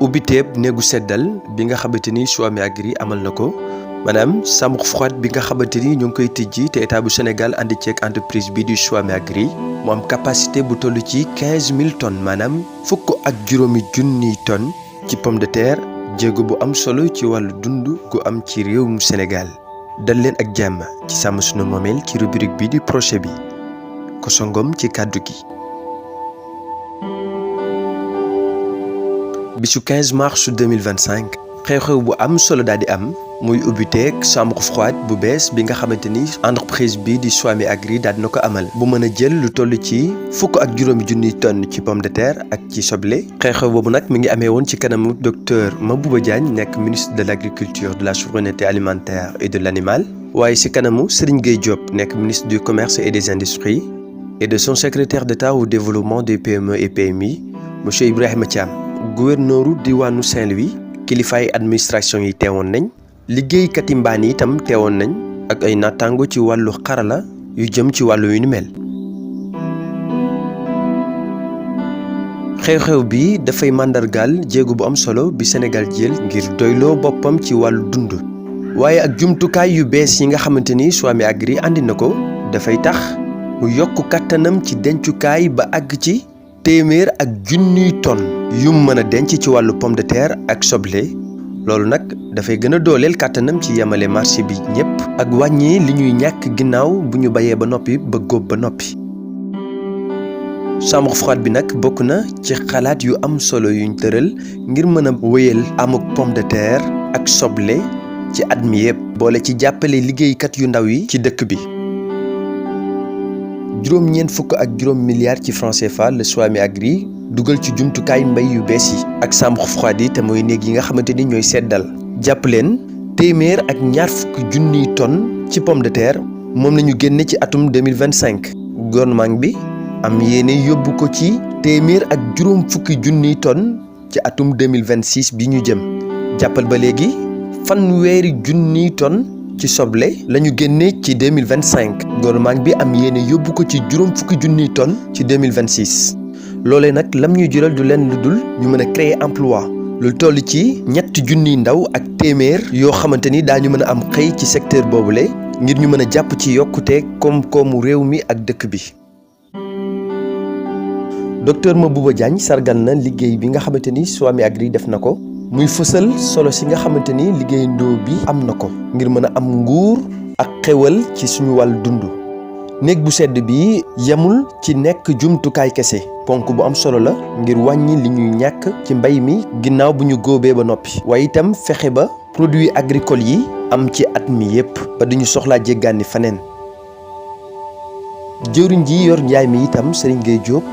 ubbiteeb néegu seddal bi nga xamante ni Swami Agri amal na ko maanaam chambre froide bi nga xamante ni ñu ngi koy tijji te état bu Sénégal ànd ceeg entreprise bi di Swami Agri mu am capacité bu toll ci 15000 tonnes maanaam fukk ak juróomi junniy tonnes ci pomme de terre jéego bu am solo ci wàllu dund gu am ci réewum Sénégal dal leen ak jàmm ci Sàmm Sunu Moomeel ci rubrique bi di projet bi Koso Ngom ci kàddu gi. bisu 15 mars 2025 xew-xew bu am solo daal di am muy ubbiteeg chambre froide bu bees bi nga xamante ni entreprise bi di Swami Agri daal dina ko amal bu mën a jël lu toll ci fukk ak juróomi junniy tonnes ci pomme de terre ak ci soble. xew-xew boobu nag mi ngi amee woon ci kanamu docteur Mabouba Diagne nekk ministre de l' agriculture de la souveraineté alimentaire et de l' animal waaye si kanamu Serigne Gueye Diop nekk ministre du commerce et des industries et de son secrétaire d'État au développement des PME et PMI monsieur Ibrahima Thiam. gouverneuru diwaanu Saint-Louis kilifaay administration yi teewoon nañ liggéeykat yi mbaan yi itam teewoon nañ ak ay naataango ci wàllu xarala yu jëm ci wàllu yu ni mel. xew-xew bi dafay màndargaal jéego bu am solo bi Sénégal jël ngir doyloo boppam ci wàllu dund waaye ak jumtukaay yu bees yi nga xamante ni Swami Agri andi na ko dafay tax mu yokk kattanam ci dencukaay ba àgg ci téeméer ak junniy tonnes yu mën a denc ci wàllu pomme de terre ak soble loolu nag dafay gën a dooleel kàttanam ci yemale marché bi ñëpp ak wàññi li ñuy ñàkk ginnaaw bu ñu bayee ba noppi ba góob ba noppi. chambre froide bi nag bokk na ci xalaat yu am solo yuñ tëral ngir mën a wéyal amuk pomme de terre ak soble ci at mi yëpp boole ci jàppale liggéeykat yu ndaw yi ci dëkk bi. juróom-ñeent fukk ak juróom milliards ci francs CFA le Swami Agri dugal ci jumtukaay mbay yu bees yi ak chambre froide yi te mooy néeg yi nga xamante ni ñooy seddal jàpp leen téeméer ak ñaar fukki junniy tonnes ci pomme de terre moom la ñu génne ci atum 2025 gouvernement bi am yéene yóbbu ko ci téeméer ak juróom fukki junniy tonnes ci atum 2026 bi ñu jëm jàppal ba léegi fanweeri junniy tonnes ci soble la ñu génne ci 2025 gouvernement bi am yéene yóbbu ko ci juróom fukki junniy tonnes ci 2026 loolee nag lam ñuy jural du leen lu dul ñu mën a créer emploi lu toll ci ñetti junniy ndaw ak téeméer yoo xamante ni daañu mën a am xëy ci secteur boobule ngir ñu mën a jàpp ci yokkute koom-koomu réew mi ak dëkk bi. docteur Mabouba Diagne sargal na liggéey bi nga xamante ni Swami Agri def na ko muy fësal solo si nga xamante ni liggéeyandoo bi am na ko ngir mën a am nguur ak xewal ci suñu wàllu dund. néeg bu sedd bi yemul ci nekk jumtukaay kese ponk bu am solo la ngir wàññi li ñuy ñàkk ci mbay mi ginnaaw bu ñu góobee ba noppi waaye itam fexe ba produits agricoles yi am ci at mi yépp ba duñu soxlaa jéggaani faneen. jëwriñ ji yor njaay mi itam Serigne Gueye Diop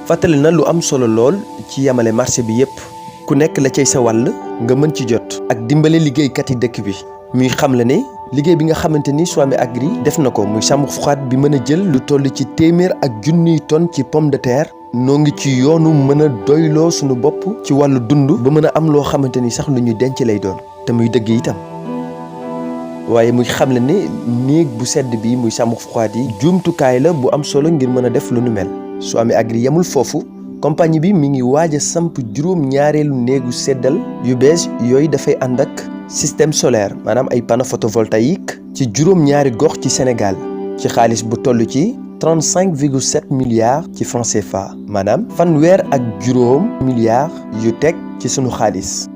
fàttali na lu am solo lool ci yemale marché bi yépp ku nekk la cay sa wàll nga mën ci jot ak dimbale liggéeykat yi dëkk bi muy xam la ne liggéey bi nga xamante ni Swami Agri def na ko muy chambre froide bi mën a jël lu toll ci téeméer ak junniy tonnes ci pomme de terre noo ngi ci yoonu mën a doyloo suñu bopp ci wàllu dund ba mën a am loo xamante ni sax lu ñu denc lay doon te muy dëgg itam waaye muy xam la ne néeg bu sedd bi muy chambre froide yi jumtukaay la bu am solo ngir mën a def lu nu mel. Swami Agri yemul foofu compagnie bi mi ngi waaj a samp juróom-ñaareelu néegu seddal yu bees yooyu dafay ànd ak système solaire maanaam ay panneaux photovoltaïques ci juróom-ñaari gox ci Sénégal ci xaalis bu toll ci 35,7 milliards ci francs CFA maanaam fanweer ak juróom milliards yu teg ci sunu xaalis.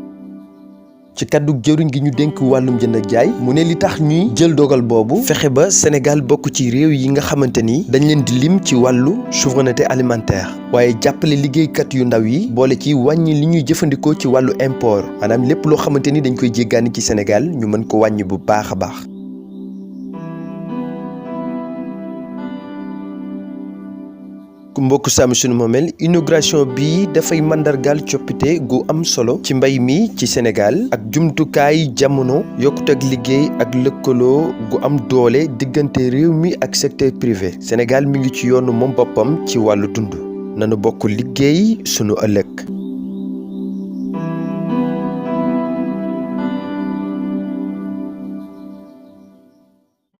ci kaddu jëwriñ gi ñu dénk wàllum jënd ak jaay mu ne li tax ñuy jël dogal boobu fexe ba Sénégal bokk ci réew yi nga xamante ni dañ leen di lim ci wàllu souveraineté alimentaire waaye jàppale liggéeykat yu ndaw yi boole ci wàññi li ñuy jëfandikoo ci wàllu import maanaam lépp loo xamante ni dañ koy jéggaani ci Sénégal ñu mën ko wàññi bu baax a baax. mbokk Sàmm Sunu Moomeel inauguration bi dafay mandargaal coppite gu am solo ci mbay mi ci Sénégal ak jumtukaay jamono yokkute ak liggéey ak lëkkaloo gu am doole diggante réew mi ak secteur privé Sénégal mi ngi ci yoonu moom boppam ci wàllu dund nanu bokk liggéey sunu ëllëg.